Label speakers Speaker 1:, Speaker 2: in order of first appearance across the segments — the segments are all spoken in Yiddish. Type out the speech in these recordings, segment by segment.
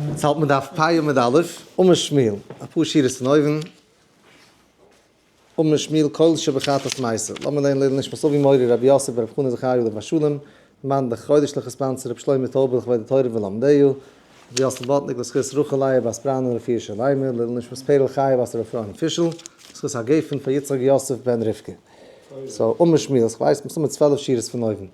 Speaker 1: יעצט האלט מען דף פ' עמוד א', אמר שמואל, אפאר שורות פון אויבן, אמר שמואל כל שבחטאת מתה, לאמיר לערנען לעילוי נשמת אבי מורי רבי יוסף ברב חנא זכריה עליו השלום, מאן דחודש לך sponsor רבי שלמה טויבער לכבוד התורה ולומדיה, רבי יוסל בוטניק לזכות רחל לאה בת בראנער רפואה שלימה, לעילוי נשמת פערל חיה בת רבי אפרים פישל, לזכות הגפן פאר יצחק יוסף בן רבקה. so אמר שמואל, כ'ווייס מסתמא 12 שורות פון אויבן.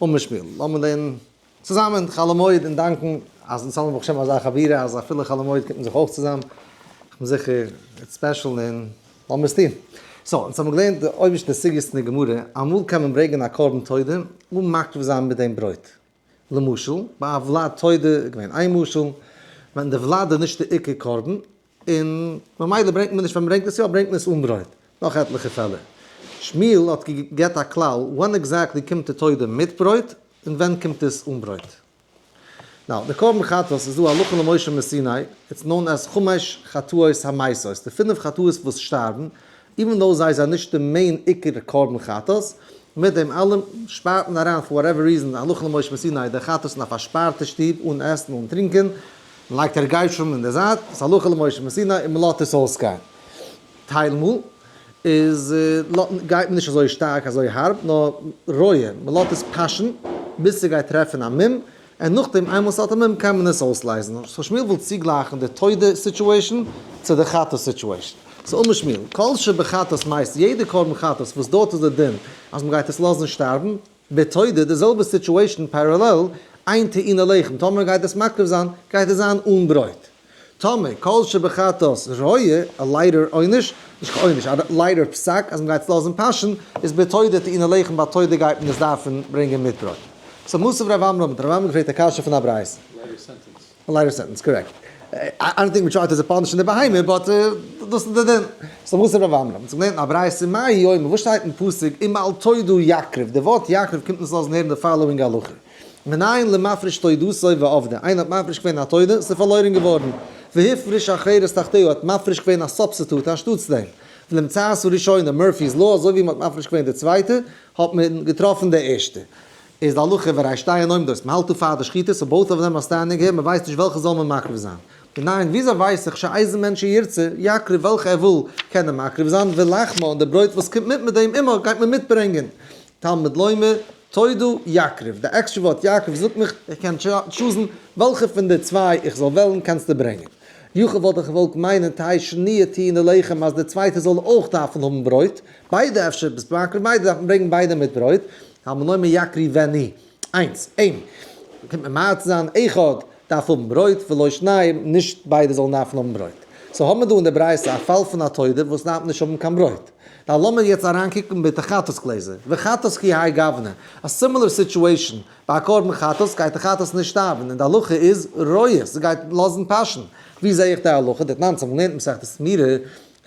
Speaker 1: אמר שמואל, לאמיר לערנען צוזאמען חול המועד און דאנקן אז אונז האבן ברוך השם אזא חבורה אז אפילו חול המועד קומט מען זיך אויך צוזאם, כ'בין זיכער it's special און לאמיר עס טון. so, אונז האבן געלערנט די אויבערשטע סוגיות אין די גמרא, אמאל קען מען ברענגען א קרבן תודה אן מקריב זיין מיט דעם ברויט. למשל, ביי א ולד תודה איז געווען איין משל, ווען די ולד איז נישט די עיקר קרבן, און ממילא ברענגט מען נישט, ווען מ'ברענגט עס יא ברענגט מען עס אן ברויט. נאך עטליכע פעלער. שמואל האט געגעבט א כלל, ווען exactly קומט די תודה מיט ברויט, און ווען קומט עס אן ברויט. now, די קרבן חטאת איז דא הלכה למשה מסיני, it's known as חמש חטאות המתות, די פינף חטאות וואס שטארבן, even though זיי זענען נישט די main עיקר קרבן חטאת, מיט דעם אלעם שפארט מען אריין for whatever reason הלכה למשה מסיני די חטאת אין א פארשפארטע שטוב אן עסן אן טרינקען, מען לייגט הרגשים אין די זייט, ס'איז הלכה למשה מסיני און מען לאזט עס אויסגיין. טיילמאל איז גייט מען נישט אזוי שטארק אזוי הארב, נאר רועה, מען לאזט עס פאשען ביז ס'גייט טרעפן א מום, און נאכדעם איינמאל ס'האט א מום קען מען עס אויסלייזן. so שמואל וויל צוגלייכן די תודה situation צו די חטאת situation. so אמר שמואל, כל שבחטאת מתה, יעדע קרבן חטאת וואס דארט איז די דין אז מען גייט עס לאזן שטארבן, בתודה, די זעלבע situation parallel, אין טעונה לחם, טאמער גייט עס מקריב זיין, גייט עס זיין אן ברויט. טאמער, כל שבחטאת רועה, א lighter עונש, נישט קיין עונש, א lighter פסק אז מ'גייט עס לאזן פאשען, איז בתודה טעונה לחם, ביי תודה גייט מען עס דארפן ברענגען מיט ברויט. so מתיב רב עמרם, האט רב עמרם געפרעגט א קשיא פון א ברייתא.
Speaker 2: lighter sentence.
Speaker 1: א lighter sentence, correct. I don't think מ'טרייט עס צו punish ן די בהמה, but דאס איז די דין. so מתיב רב עמרם, צום לערנען א ברייתא, מהו אומר, וואס שטייט אין פסוק, אם על תודה יקריב, די ווארט יקריב קומט אונז לאזן הערן די following הלכה. מנין למפריש תודתו ואבדה, איינער האט מפריש געווען א תודה, ס'איז פארלוירן געווארן, והפריש אחרת תחתיה, האט מפריש געווען א substitute אנשטאטס דעם, ונמצאת הראשונה, Murphy's law, אזוי ווי מ'האט מפריש געווען די צווייטע, האט מען געטראפן די ערשטע. איז די הלכה והרי שתיהן עומדות, מ'האלט דא פאר די שחיטה, so both of them are standing here, מ'ווייסט נישט וועלכע זאל מען מקריב זיין. מנין, וויאזוי ווייס איך שאיזה מהן שירצה, יקריב וועלכע ער וויל קען ער מקריב זיין, ולחמה און די ברויט וואס קומט מיט מיט דעם עמו גייט מען מיטברענגען. תלמוד לומר, תודה יקריב, די עקסטרע ווארט יקריב זאגט מיך איך קען choose ן וועלכע פון די צוויי איך זאל וועלן קענסטו ברענגען. יכול וואלט איך געוואלט מיינען תהא שניה טעונה לחם אז די צווייטע זאל אויך דארפן האבן ברויט, ביידע אפשר ביסט מקריב ביידע דארף מען ברענגען ביידע מיט ברויט, תלמוד לומר יקריבנו, איינס, אים, קומט מען ממעט זיין, אחד דארף האבן ברויט ולא שניים, נישט ביידע זאלן דארפן האבן ברויט. so האבן מיר דא אין די ברייתא א פאל פון א תודה וואס דארף נישט האבן קיין ברויט. now לאמיר יעצט אריינקוקן מיט די חטאת גלעזער, וחטאת כי האי גוונא, א similar situation, ביי א קרבן חטאת גייט די חטאת נישט שטארבן און די הלכה איז רועה, ס'גייט לאזן פאשן, ווי זעה איך די הלכה? דתנן אונז האבן געלערנט מסכת תמורה,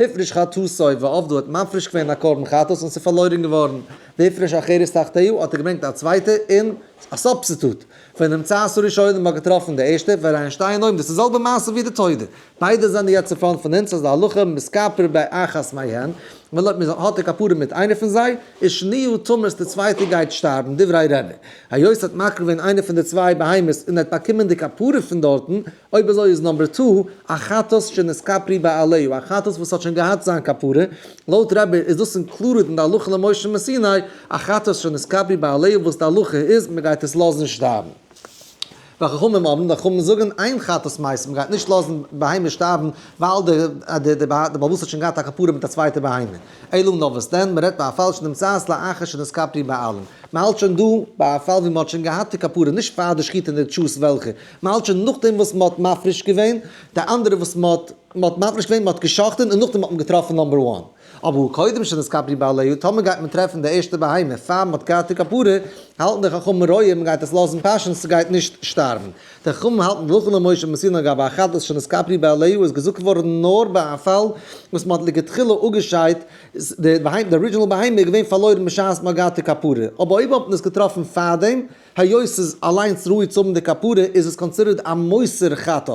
Speaker 1: הפריש חטאתו ואבדה האט מפריש געווען א קרבן חטאת און ס'איז פארלוירן געווארן, והפריש אחרת תחתיה האט ער געברענגט א צווייטע און א substitute, ונמצאת הראשונה מ'האט געטראפן די ערשטע, והרי שתיהן עומדות, די זעלבע מעשה ווי די תודה, ביידע זענען יעצט אין front פון אונז אז די הלכה מתכפר באחת מהן, מען האט די כפרה מיט איינער פון זיי, ושניה תמות די צווייטע גייט שטארבן, דברי רבי, היות האט מקריב געווען איינע פון די צוויי בהמות און ער האט באקומען די כפרה פון דארטן, אויב אזוי איז number two א חטאת שנתכפרו בעליה, א חטאת וואס האט שוין געהאט זיין כפרה, לויט רבי איז דאס included אין די הלכה למשה מסיני, א חטאת שנתכפרו בעליה וואס די הלכה איז מען גייט עס לאזן שטארבן. וחכמים אומרים, די חכמים זאגן אין חטאת מתה, מען גייט נישט לאזן בהמה שטארבן ווייל די בעל הבית האט שוין געהאט א כפרה מיט א צווייטע בהמה. אלא נאר וואס דען, מען רעדט ביי א פאל שנמצאת לאחר שנתכפרו בעלים, מען האלט שוין דא ביי א פאל ווי מען האט שוין געהאט די כפרה נישט פאר די שחיטה און די טשוס וועלכע, מען האלט שוין נאכדעם וואס מען האט מפריש געווען די אנדערע וואס מען האט מען האט מפריש געווען מען האט גע'שחט'ן און נאכדעם האט מען געטראפן number one. אבער קודם שנתכפרו בעליה, טאמער גייט מען טרעפן די ערשטע בהמה פאר מען האט געהאט די כפרה, האלטן די חכמים רועה מען גייט עס לאזן פאשען ס'גייט נישט שטארבן. די חכמים האלטן הלכה למשה מסיני לגבי חטאת שנתכפרו בעליה איז געזאגט געווארן נאר ביי א פאל וואס מען האט לכתחילה אפגעשיידט די בהמה, די original בהמה איז געווען פארלוירן בשעת מען האט געהאט די כפרה, אבער אויב האט מען עס געטראפן פארדעם, היות ס'איז אליינס ראוי צו האבן די כפרה איז עס considered א מותר חטאת,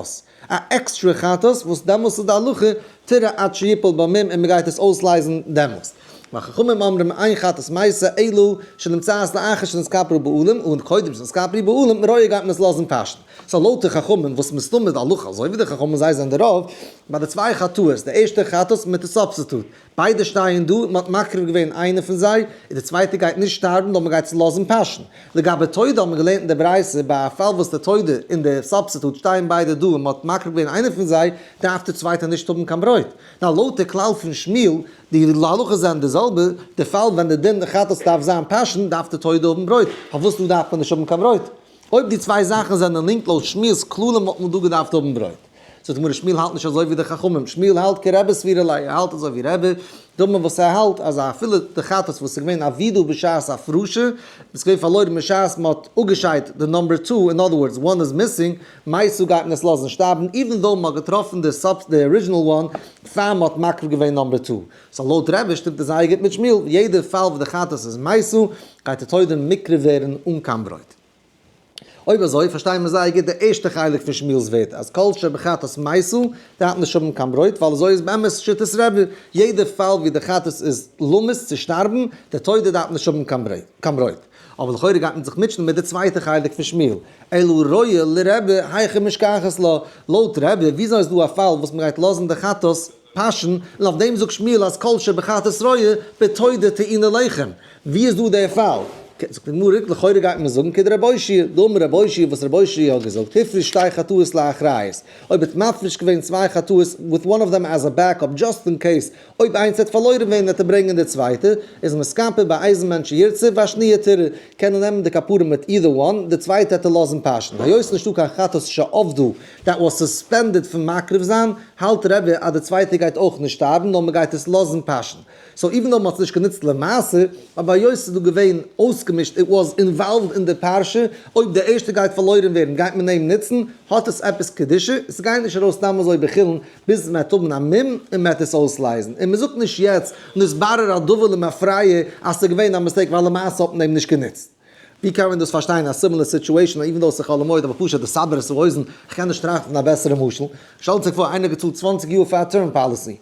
Speaker 1: א עקסטרע חטאת וואס דעמאלס איז די הלכה תרעה עד שיפול בו מום און מ'גייט עס אויסלייזן דעמאלס. וחכמים אומרים אין חטאת מתה אלא שנמצאת לאחר שנתכפרו בעלים און קודם שנתכפרו בעלים רועה גייט מען עס לאזן פאשן. So לויט די חכמים וואס מסתמא איז די הלכה אזוי ווי די חכמים זיי זענען די רוב, ביי די צוויי חטאות, די ערשטע חטאת מיט די substitute, ביידע שטייען דא, מען האט מקריב געווען איינע פון זיי, און די צווייטע גייט נישט שטארבן נאר מען גייט עס לאזן פאשן. לגבי תודה האט מען געלערנט אין די ברייתא, ביי א פאל וואס די תודה און די substitute שטייען ביידע דא און מען האט מקריב געווען איינע פון זיי, דארף די צווייטע נישט האבן קיין ברויט. נאר לויט די כלל פון שמואל, די הלכות זענען די זעלבע, די פאל ווען די דין חטאת דארף זיין פאשן, דארף די תודה האבן ברויט, פארוואס דא דארף מען נישט האבן קיין ברויט? אויב די צוויי זאכן זענען linked לויט שמואל'ס כללים וואלט מען דא געדארפט האבן ברויט. זאגט די גמרא שמואל האלט נישט אזוי ווי די חכמים, שמואל האלט כרבי סבירא ליה, ער האלט אזוי ווי רבי, דאמר וואס ער האלט אז אפילו די חטאת וואס איז געווען אבידו בשעת הפרשה, איז געווען פארלוירן בשעת מען האט אפגעשיידט די number two, in other words one is missing, מתה גייט מען עס לאזן שטארבן even though מען האט געטראפן די sub די original one פאר מען האט מקריב געווען number two. So לויט רבי שטימט עס זייער גוט מיט שמואל, יעדע פאל וואס די חטאת איז מתה גייט די תודה מקריב ווערן אן קיין ברויט. אויב אזוי פארשטייען מיר זייער גוט די ערשטע חלק פון שמואל'ס ווערטער אז כל שבחטאת מתה דארף נישט האבן קיין ברויט ווייל אזוי איז באמת שיטת רבי, יעדע פאל ווי די חטאת איז למות צו שטארבן, די תודה דארף נישט האבן קיין ברויט. אבער לכאורה גייט מען זיך מוטשען מיט די צווייטע חלק פון שמואל, אלא רועה לרבי היכי משכחת לה, לויט רבי וויאזוי איז דא א פאל וואס מען גייט לאזן די חטאת פאשן, און אויף דעם זאגט שמואל אז כל שבחטאת רועה בתודה טעונה לחם, ווי איז דא דער פאל? זאגט די גמרא, לכאורה גייט מען זאגן כדרבי אושעיא, דאמר רבי אושעיא וואס רבי אושעיא האט געזאגט, הפריש שתי חטאות לאחריות, אויב האט מפריש געווען צוויי חטאות with one of them as a backup just in case אויב איינס וועט פארלוירן ווערן וועט ער ברענגען די צווייטע, איז מתכפר באיזה מהן שירצה והשניה תרעה, קען ער נעמען די כפרה מיט either one, די צווייטע וועט ער לאזן פאשן, היות נישטא קיין חטאת שאבדה that was suspended פון מקריב זיין, האלט רבי אז די צווייטע גייט אויך נישט שטארבן נאר מ'גייט עס לאזן פאשן. So even though מ'האט עס נישט גענוצט למעשה, אבער היות ס'איז דא געווען אויסגעמישט it was involved אין די פרשה, אויב די ערשטע גייט פארלוירן ווערן גייט מען אים נוצן, האט עס עפעס קדושה, ס'גייט נישט ארויס סתם אזוי בחולין ביז מ'וועט האבן א מום און מ'וועט עס אויסלייזן, און מ'זאגט נישט יעצט נתברר הדבר למפרע אז ס'איז געווען א mistake ווייל למעשה האט מען אים נישט גענוצט. ווי קען מען דאס פארשטיין א similar situation even though ס'איז חול המועד אבער פשוט די סבר את האוזן, כ'קען נישט טראכטן פון א בעסערע משל, שטעלט זיך פאר איינער האט געצאלט 20 יאר פאר א term policy,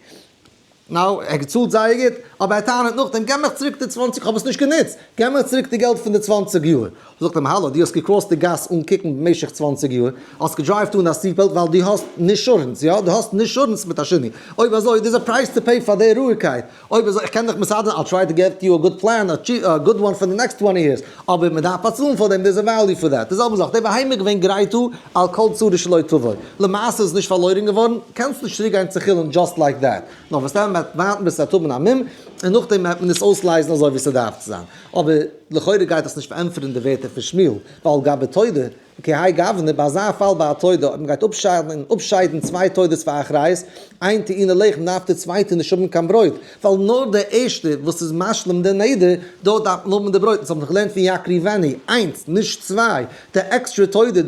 Speaker 1: now ער האט געצאלט זייער גוט, אבער ער טענה'ט נאכדעם געב מיך צוריק די 20 כ'האב עס נישט גענוצט, געב מיך צוריק די געלט פון די 20 יאר. זאגט אים האלא דו האסט גע cross ט די גאס אן קוקן במשך 20 יאר, האסט גע drive ט אן א seat belt ווייל דו האסט insurance, יא דו האסט insurance מיט א שני, אויב אזוי there's a price to pay פאר די רואיגקייט, אויב אזוי איך קען דיך מסדר I'll try to get you a good plan, a good one for the next twenty years, אבער מען דארף באצאלן פאר דעם, there's a value for that, די זעלבע זאך די בהמה איז געווען גרייט דא על כל צרה שלא תבוא, למעשה איז נישט פארלוירן געווארן, קענסט נישט צוריק גיין צו חולין just like that, נאר וואס דען מען וועט ווארטן ביז ס'וועט האבן א מום, און נאכדעם וועט מען עס אויסלייזן אזוי ווי ס'דארף צו זיין, אבער לכאורה גייט דאס נישט פארענטפערן די ווערטער פון שמואל, ווייל גבי תודה, כהאי גוונא, ביי אזא פאל ביי א תודה, אויב מ'גייט אפשיידן און אפשיידן צוויי תודות פאר אחריות, איין טעונה לחם דארף די צווייטע נישט האבן קיין ברויט, ווייל נאר די ערשטע וואס איז משלים די נדר, דארט דארף מען האבן די ברויט, אונז האבן דאך געלערנט פון יקריבנו, איינס, נישט צוויי, די עקסטרע תודה,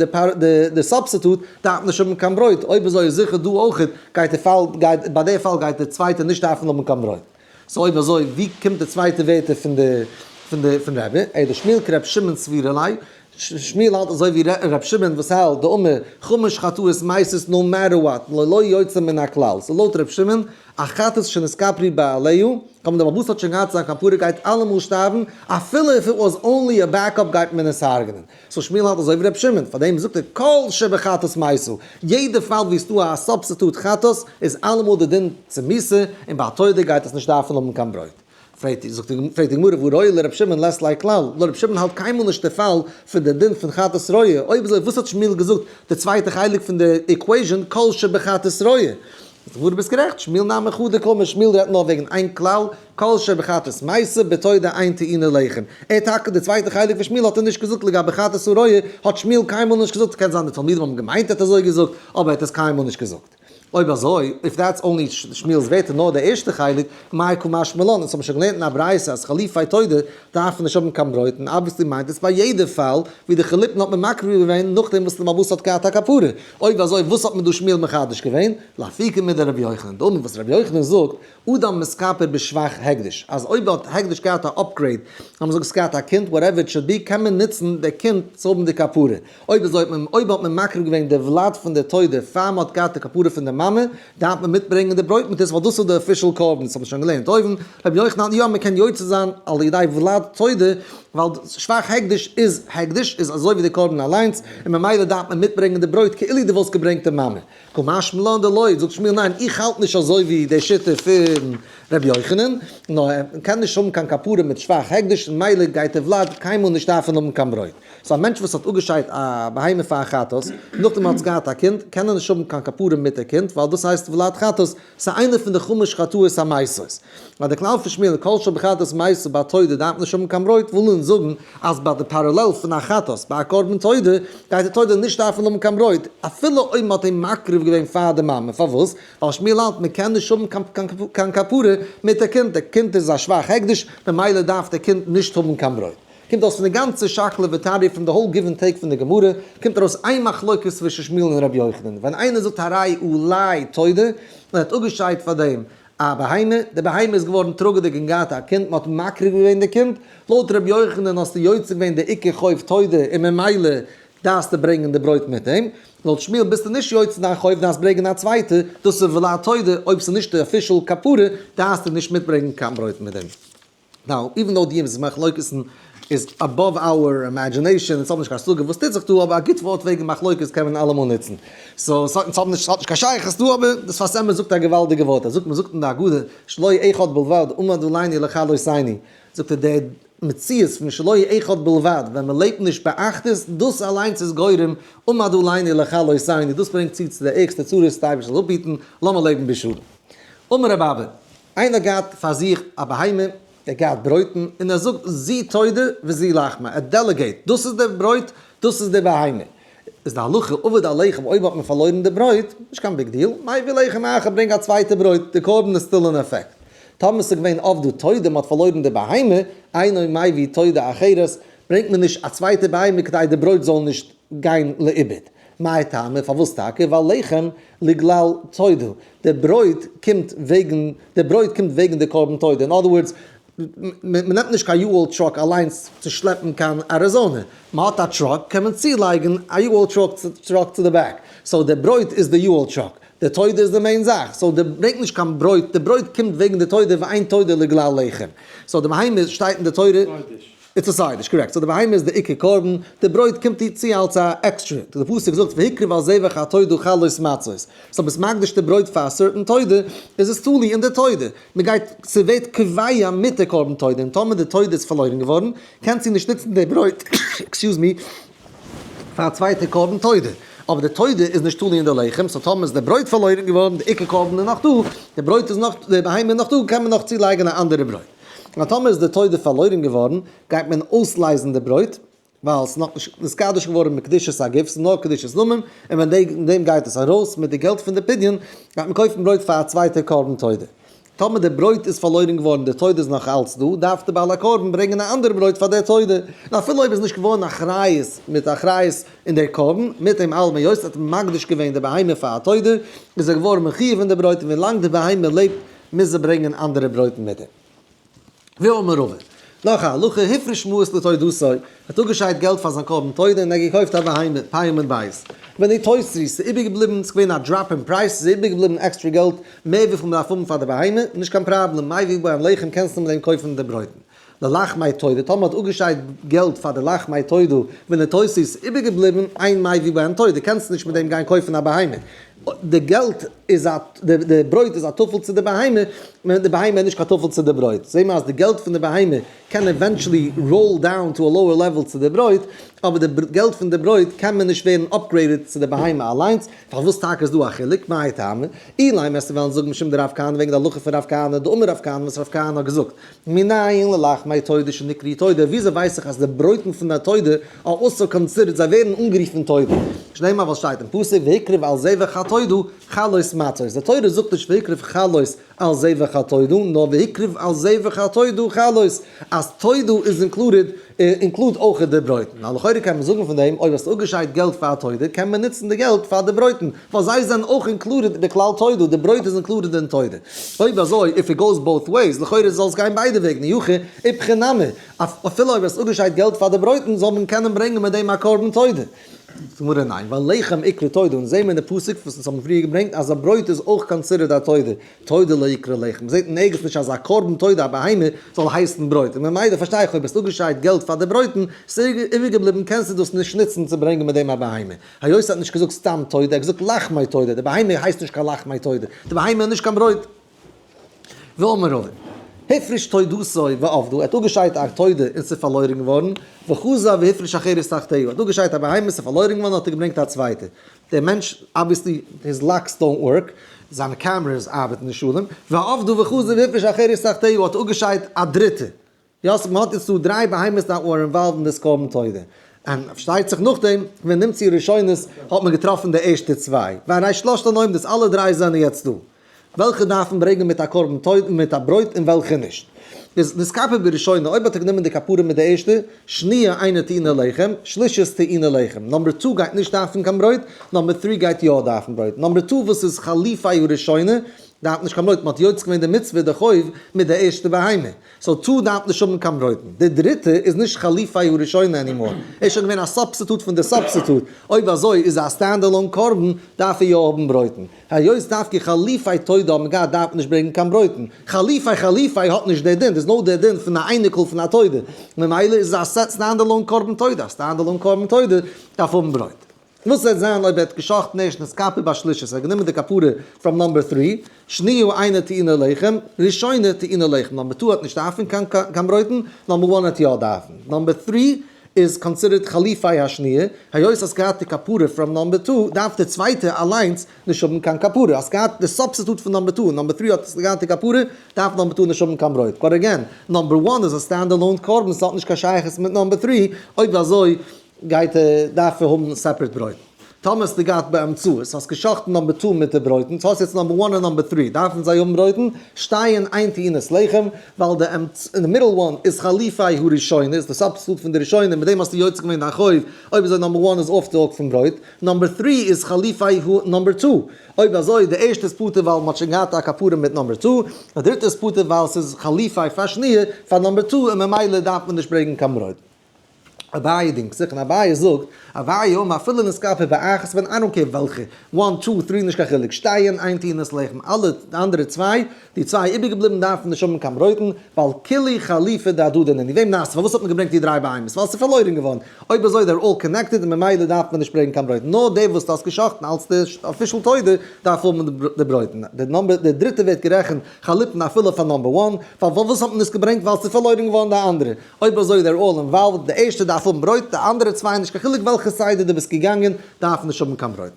Speaker 1: די substitute, דארף נישט האבן קיין ברויט, אויב אזוי איז זיכער דא אויכעט, גייט די פאל, גייט, ביי די פאל גייט די צווייטע נישט דארפן האבן קיין ברויט. So אויב אזוי ווי קומט די צווייטע ווערטער פון די פון די פון רבי? אלא שמואל כרבי שמעון סבירא ליה, שמואל האלט אזוי ווי רבי שמעון וואס האלט דאמר חמש חטאות מתות no matter what, ללא יוצא מן הכלל, so לויט רבי שמעון א חטאת שנתכפרו בעליה, טאמער דער בעל הבית האט שוין געהאט זיין כפרה גייט אלעמאל שטארבן, אפילו if it was only a backup גייט מען עס הרג'נען. So שמואל האלט אזוי ווי רבי שמעון, פארדעם זאגט ער כל שבחטאת מתה, יעדע פאל ווי עס דא א substitute חטאת איז אלעמאל די דין צו מיתה, און ביי א תודה גייט עס נישט דארפן האבן קיין ברויט. פרעגט די גמרא והא רועה לרבי שמעון לית ליה כלל, לויט רבי שמעון האלט קיינמאל נישט די פאל פון די דין פון חטאת רועה, אויב אזוי וואס האט שמואל געזאגט די צווייטע חלק פון די equation כל שבחטאת רועה? זאגט די גמרא ביסט גערעכט, שמואל נמי חדא קאמר, שמואל רעדט נאר וועגן איין כלל, כל שבחטאת מתה בתודה אין טעונה לחם. ער טאקע די צווייטע חלק פון שמואל האט ער נישט געזאגט לגבי חטאת הרועה האט שמואל קיינמאל נישט געזאגט, קען זיין די תלמידים האבן געמיינט ער האט אזוי געזאגט, אבער ער האט עס קיינמאל נישט געזאגט. אויב אזוי, if that's only שמואל'ס ווערטער נאר די ערשטע חלק, מאי קא משמע לן, אונז האבן שוין געלערנט אין א ברייתא אז חליפי תודה דארפן נישט האבן קיין ברויט, און obviously מיינט עס ביי יעדע פאל ווי די חליפין האט מען מקריב געווען נאכדעם וואס די בעל הבית האט געהאט א כפרה. אויב אזוי וואס האט מען דא שמואל מחדש געווען? לאפוקי מדרבי יוחנן, דאמר וואס רבי יוחנן זאגט, אדם מתכפר בשבח הקדש, אז אויב האט הקדש געהאט א upgrade, לאמיר זאגן ס'געהאט א קינד, whatever it should be, קען מען נוצן די קינד צו האבן די כפרה. אויב אזוי האט מען, אויב האט מען מקריב געווען די ולד פון די תודה פאר מ'האט געהאט די כפרה פון די מאמע, דארף מען מיטברענגען די ברויט מיט עס ווייל דאס איז די official קרבן, דאס האט מען שוין געלערנט אויבן. רבי יוחנן, יא, מען קען יוצא זיין על ידי ולד תודה, ווייל שבח הקדש איז הקדש, איז אזוי ווי די קרבן אליינס, און ממילא דארף מען מיטברענגען די ברויט כאילו דו וואלסט געברענגט די מאמע. קא משמע לן דלא, זאגט שמואל ניין, איך האלט נישט אזוי ווי די שיטה פון רבי יוחנן, נאר ער קען נישט האבן קיין כפרה מיט שבח הקדש, ממילא גייט די ולד קיינמאל נישט דארפן האבן קיין ברויט. so א מענטש וואס האט אפגעשיידט א בהמה פאר א חטאת, נאכדעם האט עס געהאט א קינד, קען ער נישט האבן קיין כפרה מיט די קינד, ווייל דאס הייסט ולד חטאת, ס'איז איינע פון די חמש חטאות המתות. ווייל די כלל פון שמואל כל שבחטאת מתה ביי תודה דארף מען נישט האבן קיין ברויט, וויל אונז זאגן אז ביי די parallel פון א חטאת ביי א קרבן תודה, גייט די תודה נישט דארפן האבן קיין ברויט, אפילו אויב מ'האט אים מקריב געווען פאר די מאמע, פארוואס? ווייל שמואל האלט מ'קען נישט האבן קיין כפרה מיט די קינד, די קינד איז א שבח הקדש, ממילא דארף די קינד נישט האבן קיין ברויט. קומט אויס פון די גאנצע שקלא וטריא פון די whole give and take פון די גמרא, קומט ארויס איין מחלוקת צווישן שמואל און רבי יוחנן, ווען איינער זאגט הרי עלי תודה, און ער האט אפגעשיידט פאר דעם א בהמה, די בהמה איז געווארן טראגעדיג און געהאט א קינד, מען האט מקריב געווען די קינד, לויט רבי יוחנן האסטו יוצא געווען די עיקר חוב תודה און ממילא דארפסטו ברענגען די ברויט מיט דעם, לויט שמואל ביסטו נישט יוצא דיין חוב דארפסט ברענגען א צווייטע, דאס איז ולד תודה, אויב ס'איז נישט די official כפרה דארפסטו נישט מיטברענגען קיין ברויט מיט דעם. now, even though די מחלוקת'ן איז above our imagination, אונז האבן נישט קיין השגה וואס טוט זיך דא, אבער א גוט ווארט וועגן מחלוקת קען מען אלעמאל נוצן. so, ס'האט אונז האבן נישט, ס'האט נישט קיין שייכות דא, אבער די שפת אמת זאגט א געוואלדיגע ווארט. ער זאגט, מ'זאגט אין די הגדה, שלא אחד בלבד עמד עלינו לכלותינו. זאגט ער, די מציאות פון שלא אחד בלבד, ווען מ'לעבט נישט באחדות, דאס אליינס איז גורם עמד עלינו לכלותינו, דאס ברענגט צו צו די ערגסטע צרות, די אייבערשטער זאל אפהיטן, לאמיר לעבן בשלום. אמר רב אבא, איינער געהאט פאר זיך א בהמה, ער געהאט ברויטן, און ער זאגט זו תודה וזו לחמי, ער delegate, דאס איז די ברויט, דאס איז די בהמה. איז די הלכה אבד הלחם, אויב האט מען פארלוירן די ברויט, נישט קיין big deal, מביא לחם אחר, ברענג א צווייטע ברויט, די קרבן איז still אין effect. טאמער ס'איז געווען אבדה תודה, מ'האט פארלוירן די בהמה, אינו מביא תודה אחרת, ברענגט מען נישט א צווייטע בהמה כדי די ברויט זאל נישט גיין לאיבוד. מאי טעמא, פארוואס טאקע? ווייל לחם לגלל תודה, די ברויט קומט וועגן, די ברויט קומט וועגן די קרבן תודה, in other words, מ'נעמט נישט קיין U-Haul truck אליינס צו שלעפן קיין אריזאנע, מ'האט א truck קען מען צולייגן א U-Haul truck צו די back, so די ברויט איז די U-Haul truck, די תודה איז די main זאך, so די ברענגט נישט קיין ברויט, די ברויט קומט וועגן די תודה ואין תודה לגלל לחם, so די בהמה שטייט אין די תורה. it's a side dish, correct. so די בהמה איז די עיקר קרבן, די ברויט קומט איר צו אלס א עקסטרע. די פסוק זאגט והקריב על זבח התודה חלות מצות. so ביסט מקדיש די ברויט פאר א certain תודה, איז עס תלוי אין די תודה. מ'גייט, ס'ווערט קובע מיט די קרבן תודה, און טאמער די תודה איז פארלוירן געווארן, קענסטו נישט נוצן די ברויט, excuse me, פאר א צווייטע קרבן תודה. אבער די תודה איז נישט תלוי אין די לחם, so טאמער איז די ברויט פארלוירן געווארן, די עיקר קרבן איז נאך דא, די ברויט איז נאך, די בהמה איז נאך דא, קען מען נאך צולייגן א אנדערע ברויט. און טאמער איז די תודה פארלוירן געווארן, גייט מען אויסלייזן די ברויט, ווייל ס'איז נאכנישט נתקדש געווארן מיט קדושת הגוף, ס'איז נאר קדושת דמים, און ווען דעם גייט עס ארויס מיט די געלט פון די פדיון, גייט מען קויפן ברויט פאר א צווייטע קרבן תודה. טאמער די ברויט איז פארלוירן געווארן, די תודה איז נאך אלץ דא, דארף די בעל הקרבן ברענגען א אנדערע ברויט פאר די תודה. און אפילו אויב איז נישט געווארן אחריות מיט אחריות אין דער קרבן, מיט דעם אלעם היות ער האט מקדיש געווען די בהמה פאר א תודה, איז ער געווארן מחויב אין די ברויט, און ווילאנג די בהמה לעבט מוז ער ברענגען אנדערע ברויטן מיט אים. ואמר רבא, נאך א הלכה, הפריש מעות לתודתו, האט אפגעשיידט געלט פאר זיין קרבן תודה און ער האט געקויפט א בהמה, פאה בית. ונתוספו, ס'איז איבערגעבליבן, ס'איז געווען א drop אין פרייז, ס'איז איבערגעבליבן עקסטרע געלט, מער וויפיל מ'דארף האבן פאר די בהמה, נישט קיין פראבלעם, מביא בהן לחם קענסטו מיט דעם קויפן די ברויטן. ללחמי תודה, טאמער האט אפגעשיידט געלט פאר די לחמי תודה, ונתוספו איז איבערגעבליבן, אין מביא בהן תודה, קענסטו נישט מיט דעם גיין קויפן א בהמה. די געלט איז א, די ברויט איז א טפל צו די בהמה, די בהמה איז נישט קיין טפל צו די ברויט. זעהן מיר אז די געלט פון די בהמה קען eventually roll down to a lower level צו די ברויט, אבער די געלט פון די ברויט קען מען נישט ווערן upgraded צו די בהמה אליינס. פארוואס טאקע איז דא א חילוק? מאי טעמא? אילימא וועסטו וועלן זאגן משום דרב כהנא וועגן די הלכה פון רב כהנא, דאמר רב כהנא וואס רב כהנא האט געזאגט, מנין ללחמי תודה שנקראו תודה, וויאזוי ווייס איך אז די ברויטן פון די תודה are also considered, זיי ווערן אנגערופן תודה? שנאמר ווייל שטייט אין פסוק והקריב על זבח התודה חלות מצות, די תורה זאגט נישט והקריב חלות על זבח התודה, נאר והקריב על זבח התודה חלות, אז תודה איז included, include אויך די ברויטן. נו לכאורה קען מען זאגן פון דעם, אויב האסטו אפגעשיידט געלט פאר א תודה, קען מען נוצן די געלט פאר די ברויטן, ווייל זיי זענען אויך included בכלל תודה, די ברויט איז included אין תודה. אויב אזוי, if it goes both ways, לכאורה זאל עס גיין ביידע וועגן, אי הכי איפכא נמי, אפילו אויב האסט אפגעשיידט געלט פאר די ברויטן, זאל מען קענען ברענגען מיט דעם א קרבן תודה. זאגט די גמרא ניין, ווייל לחם איקרי תודה, אונז זעהן מיר אין די פסוק וואס אונז האבן פריער געברענגט אז א ברויט איז אויך considered א תודה, תודה לא איקרי לחם, מ'זעהט אין ערגעץ נישט אז א קרבן תודה א בהמה זאל הייסן ברויט, און ממילא פארשטיי איך אויב האסט אפגעשיידט געלט פאר די ברויטן, ס'איז איבערגעבליבן קענסטו דאס נישט נוצן צו ברענגען מיט דעם א בהמה. היות ער האט נישט געזאגט סתם תודה, ער האט געזאגט לחמי תודה, די בהמה הייסט נישט קיין לחמי תודה, די בהמה איז נישט קיין ברויט. ואמר רבא, הפריש תודתו ואבדה, ער האט אפגעשיידט א תודה און ס'איז פארלוירן געווארן, וחזר והפריש אחרת תחתיה, ער האט אפגעשיידט א בהמה ס'איז פארלוירן געווארן האט ער געברענגט א צווייטע. דער מענטש obviously his locks don't work, זיינע cameras ארבעטן נישט שלום, ואבדה וחזר והפריש אחרת תחתיה, האט אפגעשיידט א דריטע. יא סאו מ'האט יעצט דא דריי בהמות that were involved אין דאס קרבן תודה. און פארשטייט זיך נאכדעם ווען נמצאו ראשונות האט מען געטראפן די ערשטע צוויי. והרי שלשתן עומדות אלע דריי זענען יעצט דא. וועלכע דארף מען ברענגען מיט א קרבן תודה מיט א ברויט און וועלכע נישט. איז נתכפר בראשונה אויב האט ער גענומען די כפרה מיט די ערשטע, שניה אינה טעונה לחם, שלישית טעונה לחם. number two גייט נישט דארפן קיין ברויט, number three גייט יא דארפן ברויט. number two וואס איז חליפי הראשונה דארף נישט קיין ברויט, מ'האט יוצא געווען די מצוה די חוב מיט די ערשטע בהמה. so two דארף נישט האבן קיין ברויטן. די דריטע איז נישט חליפי הראשונה anymore. ער איז שוין געווען א substitute פון די substitute. אויב אזוי איז א stand alone קרבן, דארף ער יא האבן ברויטן. היות דווקא חליפי תודה האבן געהאט דארף מען נישט ברענגן קיין ברויטן. חליפי חליפי האט נישט די דין, דאס איז נאר די דין פון א אייניקל פון א תודה. ממילא איז עס א stand alone קרבן תודה. א stand alone קרבן תודה דארף האבן ברויט. וואס וועט זיין אויב ער האט געשאכטן ערשט נתכפר בשלישית, ער האט גענומען די כפרה from number three, שניה אינה טעונה לחם, ראשונה טעונה לחם, number two האט נישט דארפן קיין ברויטן, number one האט יא דארפן, number three איז considered חליפי השניה, היות האסט געהאט די כפרה from number two, דארף די צווייטע אליינס נישט האבן קיין כפרה, האסט געהאט די substitute פון number two, און number three האט געהאט די כפרה, דארף number two נישט האבן קיין ברויט, but again, number one איז א stand alone קרבן, ס'האט נישט קיין שייכות מיט number three, אויב אזוי גייט ער דארף ער האבן separate ברויטן. טאמער האסטו געהאט באמצעות, האסט געשאכטן number two מיט די ברויטן, סאו האסט יעצט number one און number three, דארפן זיי האבן ברויטן, שתיהן אין טעונות לחם, ווייל די און די middle one איז חליפי הראשונה, איז די substitute פון די ראשונה, מיט דעם האסטו יוצא געווען דיין חוב, אויב אזוי number one איז off the hook פון ברויט, number three איז חליפי ה number two, אויב אזוי די ערשטע איז פטור ווייל מ'האט שוין געהאט א כפרה מיט number two, די דריטע איז פטור ווייל ס'איז חליפי פאר שניה פאר number two און ממילא דארף מען נישט ברענגען קיין ברויט. אביי דינגט זיך און אביי זאגט, אביי אמר אפילו נתכפר באחת מהן I don't care וועלכע, one two three נישט קיין חילוק, שתיהן אין טעונות לחם, אלע אנדערע צוויי, די צוויי איבערגעבליבן דארפן נישט האבן קיין ברויטן, ווייל כולהו חליפי דהדדי נינהו, וועם נארסטו, פארוואס האט מען געברענגט די דריי בהמות, ווייל ס'איז פארלוירן געווארן, אויב אזוי they're all connected און ממילא דארף מען נישט ברענגן קיין ברויטן, נאר דער וואס דו האסט גע'שחט'ן אלס די official תודה דארף האבן די ברויטן, די number די דריטע ווערט גערעכנט חליפין אפילו פאר number one, פארוואס האט מען עס געברענגט ווייל ס'איז פארלוירן געווארן די אנדערע. אויב אזוי they're all involved, די ערשטע דארף האבן ברויט, די אנדערע צוויי נישט קיין חילוק וועלכע סדר דו ביסט געגאנגען, דארפן נישט האבן קיין ברויט.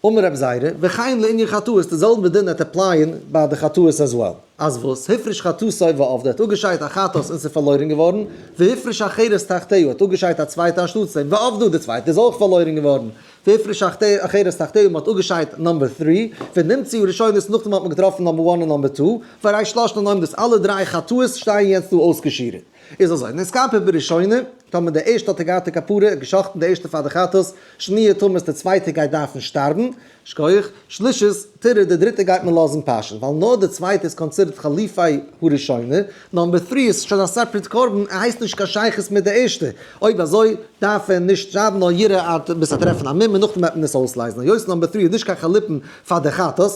Speaker 1: אמר רב זירא, וכן לענין חטאות, די זעלבע דין וועט apply ען ביי די חטאות as well. אז וואס? הפריש חטאתו ואבדה, האט אפגעשיידט א חטאת און ס'איז פארלוירן געווארן, והפריש אחרת תחתיה, האט אפגעשיידט א צווייטע אנשטאטס דעם, ואבדה, די צווייטע איז אויך פארלוירן געווארן, והפריש אחרת תחתיה, מ'האט אפגעשיידט number three, ונמצאו הראשונות, נאכדעם האט מען געטראפן number one און number two, והרי שלשתן עומדות, אלע דריי חטאות שטייען יעצט דא אויסגעשירעט. איז אזוי, נתכפר בראשונה, טאמער די ערשטע האט ער געהאט די כפרה, געשאכטן די ערשטע פאר די חטאת, שניה תמות די צווייטע גייט דארפן שטארבן, שכוח, שלישית, תרעה די דריטע גייט מען לאזן פאשען, ווייל נאר די צווייטע איז considered חליפי הראשונה, number three איז שוין א separate קרבן, ער הייסט נישט קיין שייכות מיט די ערשטע, אויב אזוי דארף ער נישט שטארבן נאר ירעה עד ביז ער טרעפן א מום און נאכדעם וועט מען עס אויסלייזן, היות number three איז נישט קיין חליפין פאר די חטאת,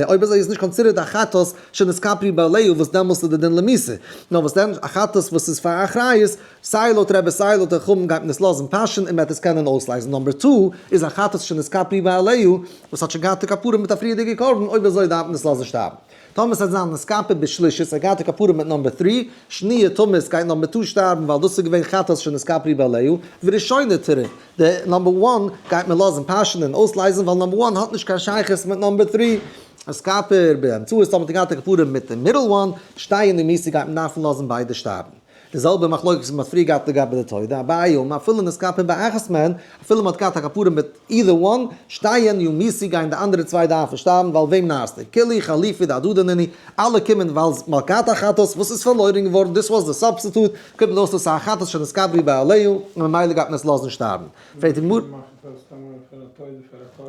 Speaker 1: אויב אזוי איז נישט considered א חטאת שנתכפרו בעליה וואס דעמאלסט איז די דין למיתה, נאר וואס דען א חטאת וואס איז פאר אחריות, סיי לויט רבי סיי לויט די חכמים גייט מען עס לאזן פאשען און מען וועט עס קענען אויסלייזן. number two איז א חטאת שנתכפרו בעליה וואס האט שוין געהאט די כפרה מיט א פריערדיגע קרבן, אויב אזוי דארף מען עס לאזן שטארבן. טאמער ס'וועט זיין נתכפר בשלישית, ער האט געהאט די כפרה מיט number three, שניה תמות גייט number two שטארבן ווייל דאס איז געווען חטאת שנתכפרו בעליה, וראשונה תרעה, די number one גייט מען לאזן פאשען און אויסלייזן ווייל number one האט נישט קיין שייכות מיט number three. נתכפר באמצעית טאמער האט ער געהאט די כפרה מיט די middle one, שתיהן ימותו גייט מען דארפן לאזן ביידע שטארבן. די זעלבע מחלוקת וואס מ'האט פריער געהאט לגבי די תודה, אביי אמר אפילו נתכפר באחת מהן, אפילו מ'האט געהאט א כפרה מיט either one, שתיהן ימותו גייען די אנדערע צוויי דארפן שטארבן ווייל וועם נארסטו? כולהו חליפי דהדדי נינהו, אלע קומען ווייל מ'האט געהאט א חטאת וואס איז פארלוירן געווארן, this was the substitute, קומט אויס דאס איז א חטאת שנתכפרו בעליה, און ממילא גייט מען עס לאזן שטארבן. פרעגט די גמרא.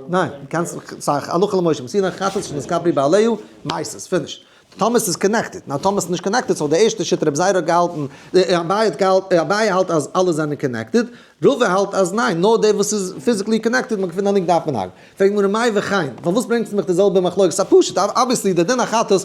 Speaker 1: ניין, קענסט, ס'איז א הלכה למשה מסיני, חטאת שנתכפרו בעליה, מתות, finish. טאמער ס'איז connected, נאר טאמער ס'איז נישט connected, so די ערשטע שיטה רבי זירא האט געהאלטן, אביי האט געהאלטן, אביי האלט אז אלע זענען connected, רבא האלט אז ניין, נאר דער וואס איז physically connected, מען געפינט א link דארף מען האקן. פרעגט גמרא מאי וכן, פארוואס ברענגסטו מיך די זעלבע מחלוקת? ס'איז פשוט, obviously די דין החטאת,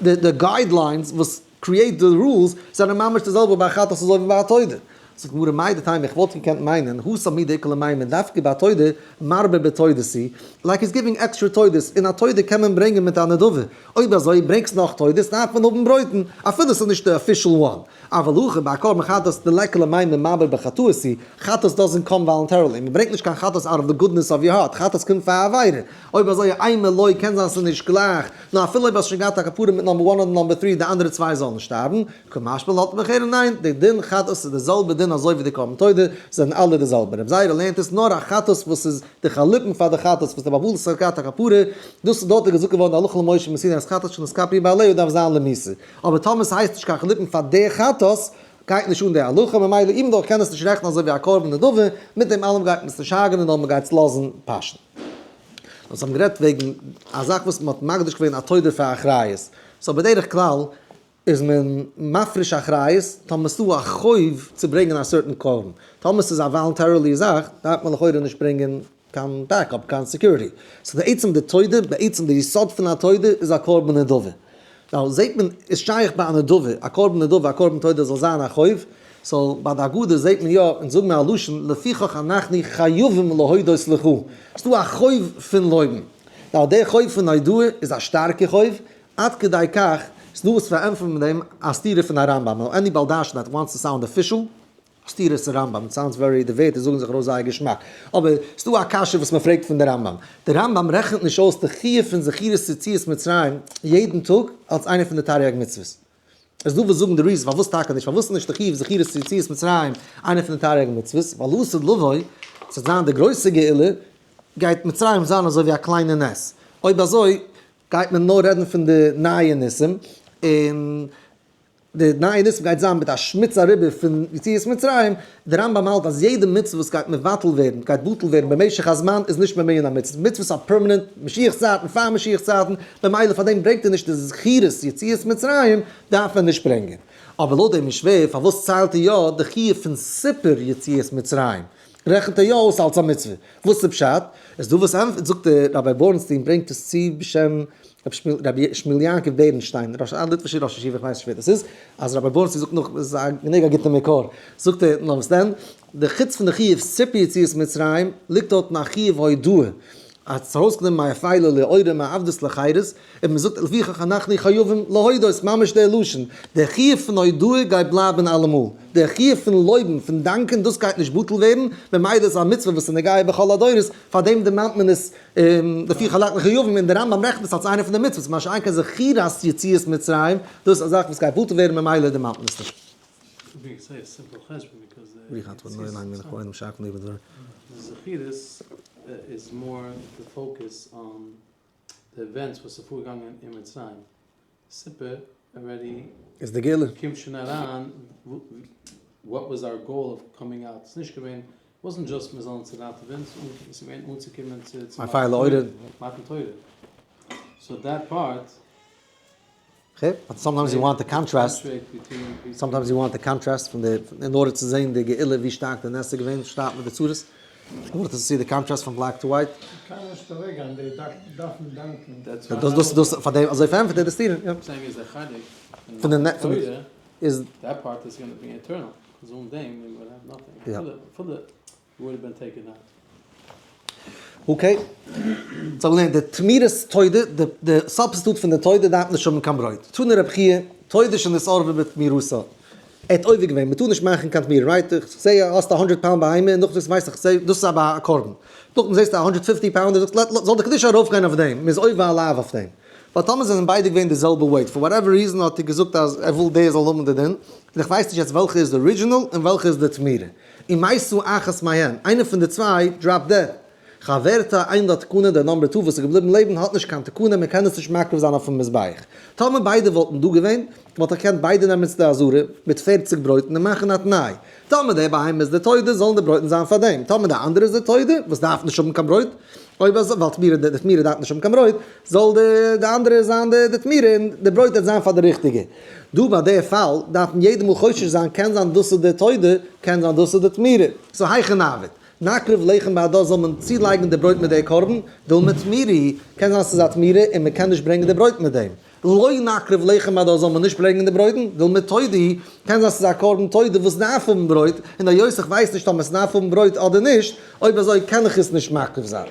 Speaker 1: די guidelines וואס create די rules זענען ממש די זעלבע ביי א חטאת אזוי ווי ביי א תודה. זאגט גמרא מהו דתימא איך וואלט געקענט מיינען התם הוא דאיכא למימר דווקא ביי א תודה מרבה בתודות הוא, like he's giving extra תודות, און א תודה קען מען ברענגען מיט א נדבה, אויב אזוי ברענגסט נאך תודות דארף מען האבן ברויטן, אפילו ס'איז נישט די official one. אבל הכא ביי א קרבן חטאת דליכא למימר מרבה בחטאות הוא, חטאת doesn't come voluntarily, מ'ברענגט נישט קיין חטאת out of the goodness of your heart, חטאת קומט פאר א עבירה, אויב אזוי אימא לא קען זיין ס'איז נישט גלייך, נאר אפילו אויב האסט שוין געהאט א כפרה מיט number one אדער number three די אנדערע צוויי זאלן שטארבן, קא משמע לן האט מען בחירה ניין, די דין חטאת איז די זעלבע דין אזוי ווי די קרבן תודה, זענען אלע די זעלבע, רבי זירא לערנט עס נאר א חטאת וואס איז די חליפין פאר די חטאת וואס די בעל הבית האט געהאט א כפרה, דאס איז דארט איז געזאגט געווארן הלכה למשה מסיני אז חטאת שנתכפרו בעליה דארף זיין למיתה, אבער טאמער ס'הייסט נישט קיין חליפין פאר די חטאת, גייט נישט אן די הלכה, ממילא even though כ'קען עס נישט רעכענען אזוי ווי א קרבן נדבה, מיט דעם אלעם גייט מען עס נישט הרג'נען נאר מ'גייט עס לאזן פאשען. אונז האבן גערעדט וועגן א זאך וואס מ'האט מקדיש געווען א תודה פאר אחריות, so בדרך כלל איז מען מפריש אחריות טאמער ס'דא א חוב צו ברענגען א certain קרבן, טאמער ס'איז א voluntarily זאך דארף מען לכאורה נישט ברענגען קיין backup קיין security, so די עצם די תודה, בעצם די יסוד פון א תודה איז א קרבן נדבה, now זעט מען איז שייך ביי א נדבה, א קרבן נדבה א קרבן תודה זאל זיין א חוב, so ביי די הגדה זעט מען יא, אונז זאגן מיר א לשון לפיכך אנחנו חייבים להודות לך, ס'דא א חוב פון לויבן, now דער חוב פון הודאה איז א שטארקע חוב, עד כדי כך, ס'דא וואס פארענטפערן מיט דעם א סתירה פון א רמב ם, now any בעל דרשן that wants to sound official, סתירה צו רמב ם, it sounds very, די ווערטער זאגן זיך ארויס זייער געשמאק, אבער ס'דא א קשיא וואס מ'פרעגט פון די רמב ם, די רמב ם רעכנט נישט אויס די חיוב פון זכירת יציאת מצרים יעדן טאג אלס איינע פון די תריג מצוות. איז דא וואס זאגן די reason פארוואס טאקע נישט, פארוואס איז נישט די חיוב זכירת יציאת מצרים איינע פון די תריג מצוות, ווייל לעתיד לבוא, ס'וועט זיין די גרויסע גאולה, גייט מצרים זיין אזוי ווי א קליינע נס, אויב אזוי גייט מען נאר רעדן פון די נייע ניסים, און די נייע ניסים גייט זיין מיט א שמוץ אריבער פון יציאת מצרים, די רמב ם האלט אז יעדע מצוה וואס גייט מבטל ווערן, גייט בטל ווערן במשך הזמן איז נישט ממילא א מצוה, מצוות are permanent, משיח צייטן, פאר משיח צייטן, ממילא פאר דעם ברענגט ער נישט די זכירת יציאת מצרים, דארף מען נישט ברענגען. אבער לויט דעם איז שווער, פארוואס ציילט ער יא די חיוב פון סיפור יציאת מצרים? רעכנט ער יא אויס אלס א מצוה. וואס איז פשט? איז דא וואס ענטפערט, זאגט דער ראביי בורנסטין ברענגט עס צו בשם רבי שמואל יעקב בערנשטיין, ראש א ליטווישער ראש ישיבה, איך ווייס נישט ווער דאס איז, אז ראביי בורנסטין זאגט נאך, איז א גענוג א גוטע מקור, זאגט ער, נאר וואס דען, די חוץ פון די חיוב סיפור יציאת מצרים, ליגט דארטן א חיוב הודאה, אז ס'איז ארויסגענומען מאפילה לאורה מעבדות לחירות, און מען זאגט לפיכך אנחנו חייבים להודות, ממש דער לשון, דער חיוב פון הודאה גייט בלייבן אלעמאל, דער חיוב פון לויבן, פון דאנקען, דאס גייט נישט בטל ווערן, ממילא איז א מצוה וואס איז נוגע בכל הדורות, פארדעם דערמאנט מען עס לפיכך אנחנו חייבים, און דער רמב ם רעכנט עס אלס איינע פון די מצוות, מה שאין כן זכירת יציאת מצרים, דאס איז א זאך וואס גייט בטל ווערן ממילא דערמאנט מען עס נישט.
Speaker 2: די events וואס איז פארגעגאנגען אין מצרים סיפור already
Speaker 1: איז די גאולה.
Speaker 2: קומט שוין אריין what was our goal of coming out ס'איז נישט געווען wasn't just מיר זאלן צו ראטעווען ס'איז געווען אנצוקומען צו מתן תורה so that part.
Speaker 1: Okay, but sometimes you want the contrast, sometimes you want the contrast פון די, in order צו זעהן די גאולה ווי שטארק די נס איז געווען, שטארק מיט די צרות, in order to see the contrast from black to white.
Speaker 3: מ'קען נישט אוועקגיין, די דארפן דאנקען.
Speaker 1: דאס דאס דאס פאר דעם אזוי פארענטפערט ער די סתירה, יא. פון די נ פון די איז. יא. Okay, so האבן געלערנט די תמורת תודה, די substitute פון די תודה דארף נישט האבן קיין ברויט. תנא רבי חייא, תודה שנתערבה בתמורתה. ער האט עובר געווען, מ'טאר נישט מאכן קיין תמורה, right? איך זע האסט א הונדרעט pound בהמה, און נאכדעם ווייס איך, דאס איז א קרבן. נאכדעם זעסטו א הונדרעט fifty pound, און זאגסט זאל די קדושה ארויפגיין אויף דעם, מ'איז עובר א לאו אויף דעם. ווייל טאמער זענען ביידע געווען די זעלבע weight, for whatever reason האט ער געזאגט אז ער וויל דער זאל האבן די דין, און איך ווייס נישט יעצט וועלכע איז די original און וועלכע איז די תמורה. ומתה אחת מהן, איינע פון די צוויי drop dead. חברתה אין לה תקנה, דער number two וואס איז געבליבן לעבן האט נישט קיין תקנה, מען קען עס נישט מקריב זיין אויפן מזבח. טאמער ביידע וואלטן דא געווען, וואלט איך געקענט ביידע נעמען צו די עזרה מיט 40 ברויטן און מאכן א תנאי. טאמער דער בהמה איז די תודה, זאלן די ברויטן זיין פאר דעם. טאמער די אנדערע איז די תודה, וואס דארף נישט האבן קיין ברויט, אויב אזוי, ווייל תמורה, די תמורה דארף נישט האבן קיין ברויט, זאל די די אנדערע זיין די די תמורה און די ברויט וועט זיין פאר די ריכטיגע. דא ביי די פאל דארף מען יעדע מאל חושש זיין, קען זיין דאס איז די תודה, קען זיין דאס איז די תמורה. so היכי נעביד. נקריב לחם בהדה זאל מען צולייגן די ברויט מיט די קרבן, דילמא תמורה, קען זיין ס'איז א תמורה און מען קען נישט ברענגען די ברויט מיט דעם. לא נקריב לחם בהדה זאל מען נישט ברענגען די ברויטן, דילמא תודה, קען זיין ס'איז א קרבן תודה וואס דארף האבן ברויט, און היות איך ווייס נישט אויב עס דארף האבן ברויט אדער נישט, אויב אזוי קען איך עס נישט מקריב זיין.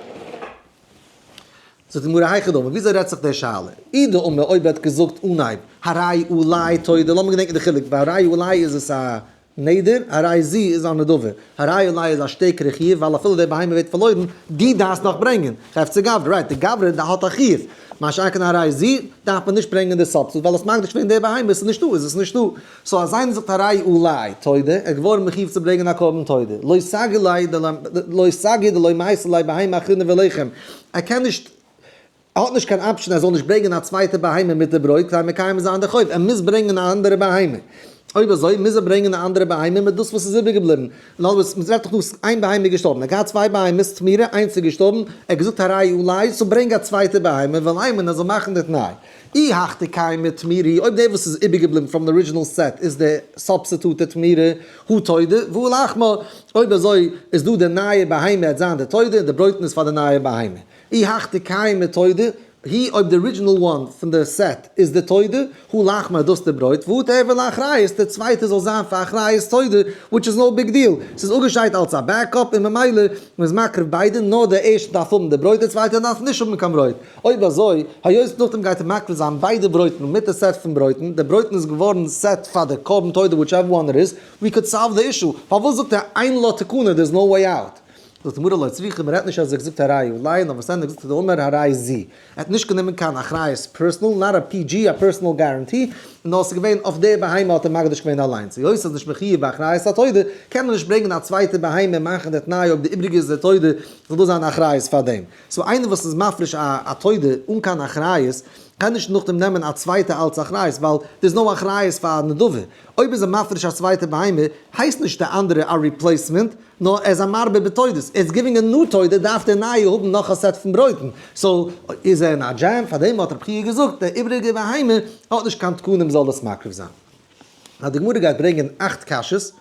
Speaker 1: זאגט די גמרא היכי דמי, וויאזוי רעדט זיך די שאלה? אי דאמר אויב ער האט געזאגט אנהייב הרי עלי תודה, לאמיר געדענקען די חילוק, ביי הרי עלי איז עס א נדר, הרי זו איז א נדבה, הרי עלי איז א שטערקערע חיוב ווייל אפילו די בהמה ווערט פארלוירן, דו דארפסט נאך ברענגען, חפצא גברא, right, די גברא האט א חיוב, מה שאין כן הרי זו דארף מען נישט ברענגען די substitute ווייל עס מקדיש געווען די בהמה, עס איז נישטא איז עס נישטא, so אז איינער זאגט הרי עלי תודה, ער איז געווארן מחיוב צו ברענגען א קרבן תודה, לא סגי ליה לא סגי דלא מייתי ליה בהמה אחרינא ולחם, ער קען נישט, ער האט נישט קיין option ער זאל נישט ברענגען א צווייטע בהמה מיט די ברויט כדי מקיים זיין די חוב, ער מוז ברענגען א אנדערע בהמה. אויב אזוי מוז ער ברענגען א אנדערע בהמה מיט דאס וואס איז איבערגעבליבן. נאר וואס מען רעדט דאך דא איין בהמה איז געשטארבן, ער האט געהאט צוויי בהמות תמורה, איינס איז געשטארבן, ער האט געזאגט הרי עלי, so ברענג א צווייטע בהמה, ולימא ער זאל מאכן די תנאי. אי הך דקיימא תמורה, אויב דער וואס איז איבערגעבליבן from די original set איז די substitute תמורה, הא תודה, והא לחמה, אויב אזוי איז דא די נייע בהמה העט זיין די תודה און די ברויטן איז פאר די נייע בהמה. אי הך דקיימא תודה, היא אויב די original one פון די set איז די תודה, הא לחמה איז דאס די ברויט, והא תיהוי לאחריות, די צווייטע זאל זיין פאר אחריות תודה, which is no big deal, ס'איז אפגעשיידט אלס א backup און ממילא מ'איז מקריב ביידע, נאר די ערשטע דארף האבן די ברויט די צווייטע דארף נישט האבן קיין ברויט. אויב אזוי, היות נאכדעם גייט ער מקריב זיין ביידע ברויטן מיט די set פון ברויטן, די ברויטן איז געווארן set פאר די קרבן תודה whichever one it is, we could solve the issue, פארוואס זאגט ער אין לה תקנה there is no way out? זאגט די גמרא לא צריכא, מען רעדט נישט אז ער האט געזאגט הרי עלי, נאר וואס דען ער האט געזאגט דאמר הרי זו, ער האט נישט גענומען קיין אחריות personal, not a PG, א personal guarantee, נאר עס איז געווען אויף די בהמה האט ער מקדיש געווען אליינס, היות ער איז נישט מחיוב באחריות התודה, קען מען נישט ברענגען א צווייטע בהמה און מאכן די תנאי אויב די איבריגע איז די תודה, זאל דאס זיין אחריות פאר דעם. so איינער וואס איז מפריש א תודה אן קיין אחריות, קען נישט נאכדעם נעמען א צווייטע אלץ אחריות, ווייל there is no אחריות פאר א נדבה. אויב איז ער מפריש א צווייטע בהמה, הייסט נישט די אנדערע א replacement, נאר ער איז א מרבה בתודות, ער איז giving א new תודה, דארף דער נייע האבן נאך א set פון ברויטן, so איז ער אין א jam, פארדעם האט רבי חייא געזאגט, דער איבריגע בהמה האט נישט קיין תקנה מ'זאל דאס מקריב זיין. אז די גמרא גייט ברענגען אכט קשיות,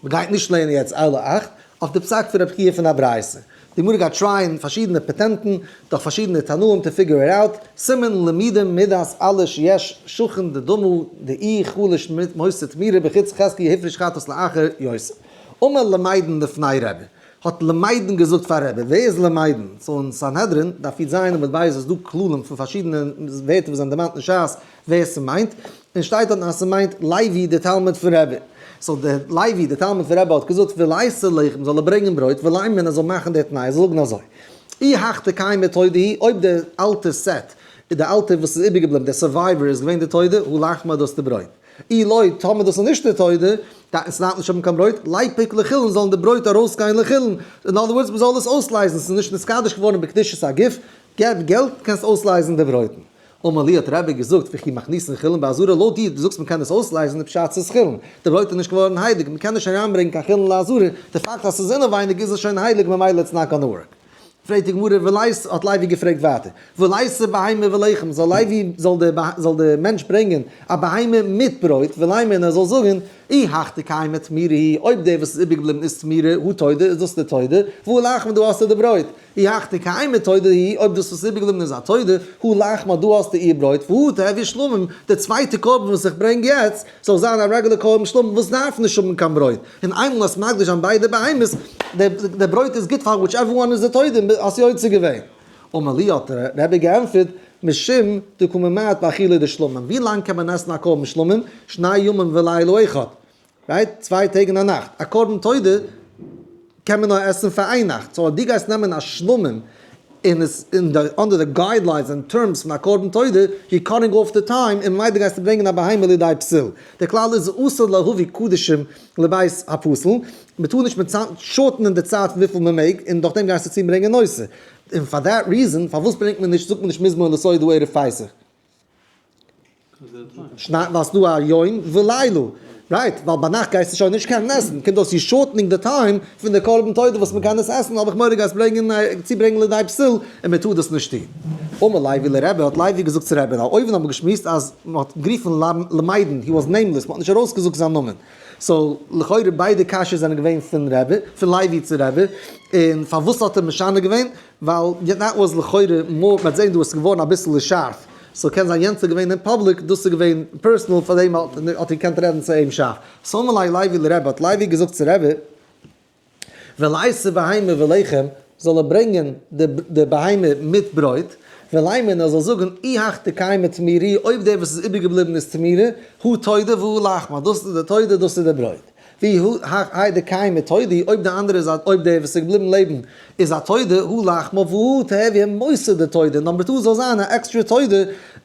Speaker 1: מ'גייט נישט לערנען יעצט אלע אכט, אויף די פסק פון רבי חייא פון א ברייתא. די גמרא גייט try ען פארשידענע פאטענטן, דורך פארשידענע תנאים to figure it out, סימן למידה מידת אלע שיש שכן דדמו דאי חלש מוסר תמירה בחוץ חזקיה הפריש חטאת לאחר יוסף. אמר למיידן לפני רבי, האט למיידן געזאגט פאר רבי, ווער איז למיידן? so אין סנהדרין, דף י"ז עמוד ב' איז דא כללים פון פארשידענע ווערטער וואס זענען דערמאנט אין ש"ס ווער ס'מיינט, און שטייט דארטן אז ס'מיינט לוי דער תלמיד פון רבי. so דער לוי דער תלמיד פון רבי האט געזאגט וליתי לחם זאל ער ברענגען ברויט ולימא ער זאל מאכן די תנאי ער זאל זאגן אזוי אי הך דקיימא תודה היא אויב די אלטע set די אלטע וואס איז איבערגעבליבן דער survivor איז געווען די תודה הא לחמא דאס די ברויט אי לא טאמער דאס איז נישט די תודה עס דארף נישט האבן קיין ברויט ליפוק לחולין זאלן די ברויט ארויסגיין לחולין in other words מ'זאל עס אויסלייזן ס'איז נישט נתקדש געווארן בקדושת הגוף געב געלט קענסט אויסלייזן די ברויטן. אמר ליה האט רבי געזאגט וכי מכניסין חולין בעזרה לויט דיר, דו זאגסט מען קען עס אויסלייזן די פשט ס'איז חולין, די ברויט איז נישט געווארן הייליג, מען קען נישט אריינברענגן קיין חולין לעזרה, די פאקט אז ס'איז אינעווייניג איז עס שוין הייליג ממילא it's not gonna work. פרעגט די גמרא וליתי האט לוי געפרעגט ווייטער, וליתי בהמה ולחם, זאל לוי זאל די זאל די מענטש ברענגען א בהמה מיט ברויט, ולימא און ער זאל זאגן, אי הך דקיימא תמורה היא, אויב דער וואס איז איבערגעבליבן איז תמורה, הא תודה, איז דאס די תודה, והא לחמא דא האסטו די ברויט. אי הך דקיימא תודה היא, אויב דאס וואס איז איבערגעבליבן איז א תודה, הא לחמא דא האסטו איר ברויט, והא תיהוי שלמים, די צווייטע קרבן וואס איך ברענג יעצט, זאל זיין א רעגולער קרבן שלמים וואס דארף נישט האבן קיין ברויט, און איינמאל האסט מקדיש זיין ביידע בהמות, די ברויט איז גוט פאר whichever one איז די תודה, האסט יוצא געווען. אמר ליה האט דער רבי געענטפערט, משום דקא ממעט באכילה דשלמים, ווי לאנג קען מען עסן א קרבן שלמים? שני ימים ולילה אחד, right? 2 טעג און א נאכט. א קרבן תודה קען מען נאר עסן פאר איין נאכט. so אז דו גייסט נעמען א שלמים. און עס אין די under די guidelines און terms פון א קרבן תודה, you cutting off די time, און ממילא גייסטו ברענגען א בהמה לידי פסול. די כלל איז אסור להביא קדשים לבית הפסול, מען טאר נישט shorten ען די צייט פון וויפיל מען מעג, און דורכדעם גייסטו צוברענגען נושא. און פאר that reason, פארוואס ברענגט מען נישט, זאגט מען נישט מזמור לתודה ערב פסח? שניידט ווייל ס'דא א יום ולילה, right? ווייל ביינאכט גייסטו שוין נישט קענען עסן, קומט אויס you shortening די time פון די קרבן תודה וואס מ'קען עס עסן, האב איך מורא גייסט ברענגען צוברענגען לידי פסול, און מ'טאר דאס נישט טון. אמר לוי לרבי, האט לוי געזאגט צו רבי, ווייל אויבן האט מען געשמועסט אז מ'האט גערופן למדן, he was nameless, מ'האט נישט ארויסגעזאגט זיין נאמען. so לכאורה ביידע קשיות זענען געווען פון רבי, פון לוי צו רבי, און פארוואס האט ער משנה געווען? ווייל that was לכאורה more, מ'וועט זען דא עס איז געווארן אביסל שארף, so קען זיין יענץ איז געווען אין public, דאס איז געווען personal, פאר דעם האט ער געקענט רעדן צו אים שארף. so אמר ליה לוי לרבי, האט לוי געזאגט צו רבי, וליתי בהמה ולחם, זאל ער ברענגען די בהמה מיט ברויט, ולימא און ער זאל זאגן, אי הך דקיימא תמירי, אויב דער וואס איז איבערגעבליבן איז תמירה, הא תודה והא לחמא, דאס איז די תודה, דאס איז די ברויט. ואי האי דקיימא תודה, אויב די אנדערע איז א, אויב דער וואס איז געבליבן לעבן איז א תודה, הא לחמא והא תהוי מותר דתודה, number two זאל זיין א עקסטרע תודה,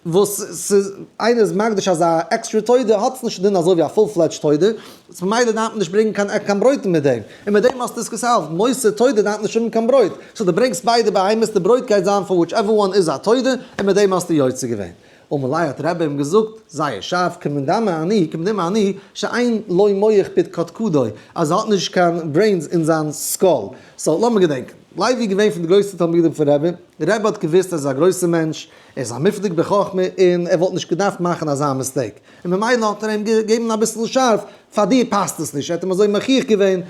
Speaker 1: וואס ס'איז, איינער איז מקדיש אזא עקסטרע תודה, האט עס נישט דין אזוי ווי א full fledged תודה, איז ממילא דארף מען נישט ברענגען קיין קיין ברויטן מיט דעם, און מיט דעם האסטו עס גע solved, מותר תודה דארף נישט האבן קיין ברויט, so דו ברענגסט ביידע בהמות, די ברויט גייט זיין פאר whichever one איז א תודה, און מיט דעם האסטו יוצא געווען. אמר ליה האט רבי אים געזאגט זייער שארף, כמדמה אני, כמדומה אני, שאין לו מח בקדקדו, אז ער האט נישט קיין brains אין זיין skull. so לאמיר געדענקען, לוי איז געווען פון די גרויסע תלמידים פון רבי, רבי האט געוואוסט ער איז א גרויסער מענטש, ער איז א מופלג בחכמה און ער וואלט נישט געדארפט מאכן אזא mistake, און ממילא האט ער אים געגעבן אביסל שארף, פאר דיר פאסט עס נישט, ער האט אים אזוי מוכיח געווען,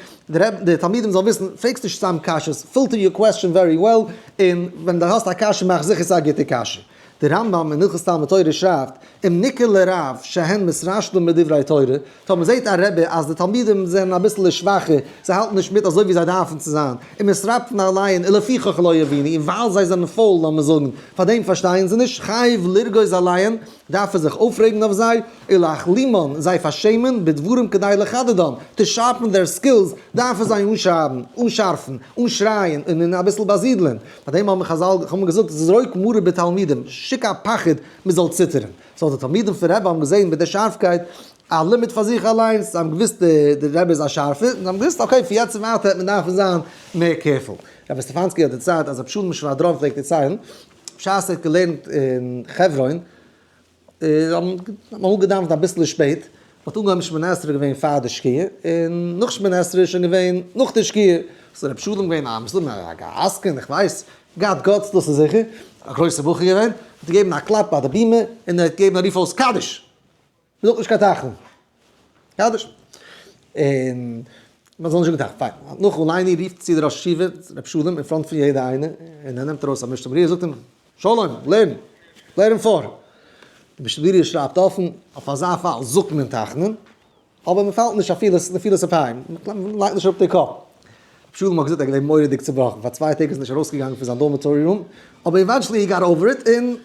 Speaker 1: די תלמידים זאלן וויסן, פרעגסט נישט סתם קשיות, filter your question very well, און ווען דו האסט א קשיא מאך זיכער ס'איז א גוטע קשיא. דער רמב ם אין הלכות תלמוד תורה שרייבט, אם ניכר לרב שהן מתרשלין בדברי תורה, טאמער זעט א רבי אז די תלמידים זענען אביסעלע שוואכער, זיי האלטן נישט מיט אזוי ווי זיי דארפן צו זיין, ומתרפקין עליהן ולפיכך לא יבינו, און ווייל זיי זענען פויל לאמיר זאגן, פאר דעם פארשטייען זיי נישט, חייב לרגוז עליהן, דארף ער זיך אויפרעגן אויף זיי, ולהכלימן, זיי פארשעמען, בדברים כדי לחדדן, to sharpen their skills, דארף ער זיי אנשרייבן, אנשארפן, אנשרייען, און און אביסל באזידלען. פאר דעם האבן חזל האבן געזאגט זרוק מרה בתלמידים, שיק א פחד מען זאל ציטערן. so די תלמידים פון רבי האבן געזען מיט די שארפקייט א לימוד פאר זיך אליינס, זיי האבן געוואוסט די רבי איז א שארפער, און זיי האבן געוואוסט okay פון יעצט און ווייטער וועט מען דארפן זיין מער careful. רבי סטעפאנסקי האט דערציילט אז רבי שלום שוואדראן פלעגט דערציילן, בשעת ער האט געלערנט אין חברון, האט מען אמאל געדאווענט אביסל שפעט, מ'האט אנגעהויבן שמונה עשרה געווען פאר די שקיעה, און נאך שמונה עשרה איז שוין געווען נאך די שקיעה, ס'איז רבי שלום געווען א מסתמא א עסקן, איך ווייס, געהאט guts דאס איז זיכער, א גרויסער בחור געווען, האט געגעבן א קלאפ ביי די בימה, און ער האט געגעבן א רוף אויס קדיש! מ'זאגט נישט קיין תחנון. קדיש. און מ'זאל נישט זאגן תחנון. פיין. נאך עלינו רופט צו דער ראש ישיבה, רבי שלום, אין front פון יעדע איינער, און ער נעמט ארויס א משנה ברורה, זאגט אים, שלום, לערן! לערן פאר! די משנה ברורה שרייבט אפן, אויף אזא פאל זאגט מען תחנון, אבער מ'פאלט נישט אפילו נפילת אפיים, מ'לייגט נישט אראפ די קאפ. רבי שלום האט געזאגט ער איז געווען מורא'דיג צובראכן, פאר 2 טעג איז ער נישט ארויסגעגאנגען פון זיין dormitory room, אבער eventually he got over it, און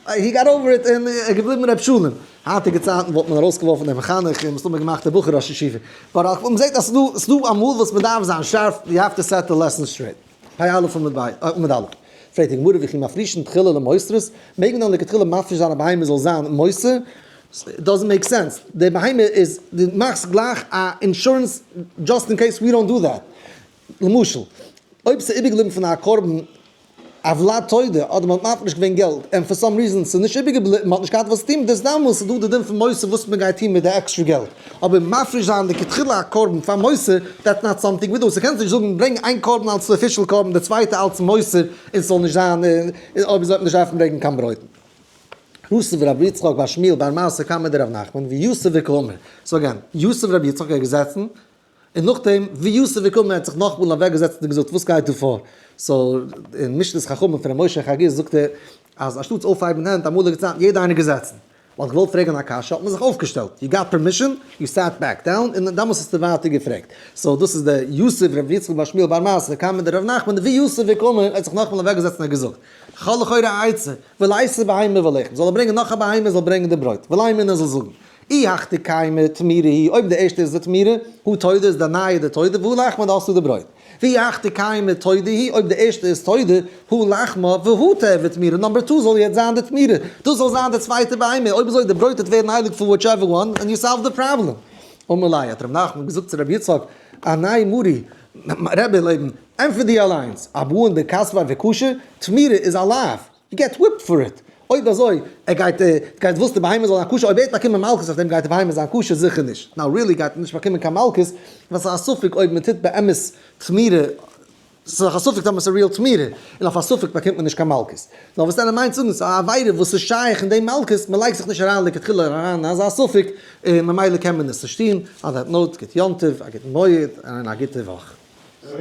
Speaker 1: he got over it און ער איז געבליבן ר' שלום. היינטיגע צייטן וואלט מען ארויסגעווארפן דעם מחנך און מסתמא געמאכט די בחור ראש ישיבה. but אויך מ'זעט אז ס'דא ס'דא אמאל וואס מ'דארף זיין שארף, you have to set the lesson straight. פ א עמוד ב עמוד א'. פרעגט די גמרא וכי מפרישין תחילה למותרות, מעג מען דאן לכתחילה מפריש זיין א בהמה זאל זיין מותר? doesn't make sense, די בהמה איז, דו מאכסט גלייך א insurance just in case we don't do that. למשל, אויב ס'איז איבערגעבליבן פון א קרבן א ולד תודה, אדער מ'האט מפריש געווען געלט, און for some reason ס'איז נישט איבערגעבליבן, מ'האט נישט געהאט וואס צו טון מיט דאס, דאמאלס איז דא די דין פון מותר וואס מ'גייט טון מיט די עקסטרע געלט. אבער מפריש זיין לכתחילה א קרבן פאר מותר, that's not something we do. so קענסט נישט זאגן ברענג איין קרבן אלס official קרבן, די צווייטע אלס מותר, און ס'זאל נישט זיין, אויב אזוי וועט מען נישט דארפן ברענגען קיין ברויטן. יתיב רבי יצחק בר שמואל בר מרתא קמיה דרב נחמן, ויתיב וקאמר. so again, יתיב רבי יצחק איז געזעצן, און נאכדעם ויתיב וקאמר האט זיך נאכאמאל אוועקגעזעצט און געזאגט וואס גייט דא פאר? so אין משנת חכמים פון ר' משה חגיז זאגט ער אז אנשטאטס אויפהייבן הענט אמאליגע צייטן יעדער איינער געזעצן, מען האט געוואלט פרעגן א קשיא האט מען זיך אויפגעשטעלט, you got permission, you sat back down, און דאמאלס האסטו ווייטער געפרעגט. so דאס איז די יתיב ר' יצחק בר שמואל בר מרתא קמיה דרב נחמן ויתיב וקאמר האט זיך נאכאמאל אוועקגעזעצט און האט געזאגט כ'האב לכאורה א עצה, וליתי בהמה ולחם, זאל ער ברענגען נאך א בהמה זאל ברענגען די ברויט, ולימא און ער זאל זאגן. אי הך דקיימא תמירה היא, אויב די ערשטע איז די תמירה, הא תודה איז די נייע די תודה, והא לחמא דא האסטו די ברויט. ואי אחתא קיימא תודה היא, אויב די ערשטע איז תודה, הא לחמא והא תיהוי תמורה, number two זאל יעצט זיין די תמורה, דאס זאל זיין די צווייטע בהמה, אויב אזוי די ברויט וועט ווערן הייליג פון whichever one, and you solve the problem. אמר ליה, האט ר' נחמן געזאגט צו ר' יצחק, עני מרי, רבי לעבן, ענטפער דיר אליינס, אבוהן בכתפיה וקשה, תמורה איז א לאו, you get whipped for it. אויב אזוי, ער גייט, גייט וואס די בהמה זאל זיין כשר, אויב ער וועט באקומען מלקות אויף דעם גייט די בהמה זיין כשר? זיכער נישט. Now really גייט ער נישט באקומען קיין מלקות, ווייל ס'איז א ספק אויב מען טוט באמת תמורה, ס'איז דאך א ספק טאמער ס'איז real תמורה, און אויף א ספק באקומט מען נישט קיין מלקות. נאר וואס דען ער מיינט זאגן, ס'איז א עבירה וואס איז שייך אין דעם מלקות, מען לייגט זיך נישט אריין לכתחילה אריין אין אזא ספק, און ממילא קען מען עס נישט טון. On that note, גוט יום טוב, א גוטן מועד, און א גוטע וואך.
Speaker 3: Ja.